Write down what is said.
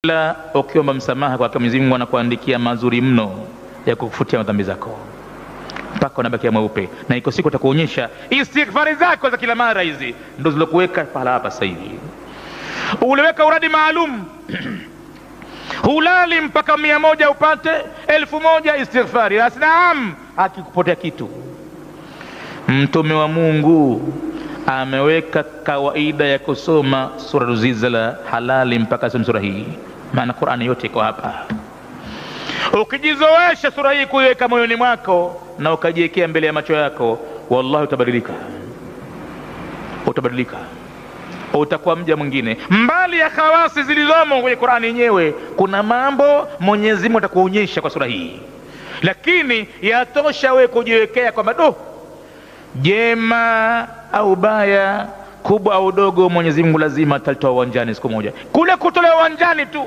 Kila ukiomba msamaha kwa Mwenyezi Mungu anakuandikia mazuri mno ya kukufutia madhambi zako mpaka unabakia mweupe, na iko siku atakuonyesha istighfari zako za kila mara hizi ndo zilokuweka pahala hapa sasa hivi. Uliweka uradi maalum hulali mpaka 100 upate 1000 istighfari. Basi naam, akikupotea kitu. Mtume wa Mungu ameweka kawaida ya kusoma sura Zilzala halali mpaka sura hii, maana Qur'ani yote iko hapa. Ukijizoesha sura hii kuiweka moyoni mwako na ukajiwekea mbele ya macho yako, wallahi utabadilika, utabadilika, utakuwa mja mwingine. Mbali ya khawasi zilizomo kwenye Qur'ani yenyewe, kuna mambo Mwenyezi Mungu atakuonyesha kwa sura hii, lakini yatosha wewe kujiwekea kwamba do jema au baya, kubwa au dogo, Mwenyezi Mungu lazima atalitoa uwanjani siku moja. Kule kutolewa uwanjani tu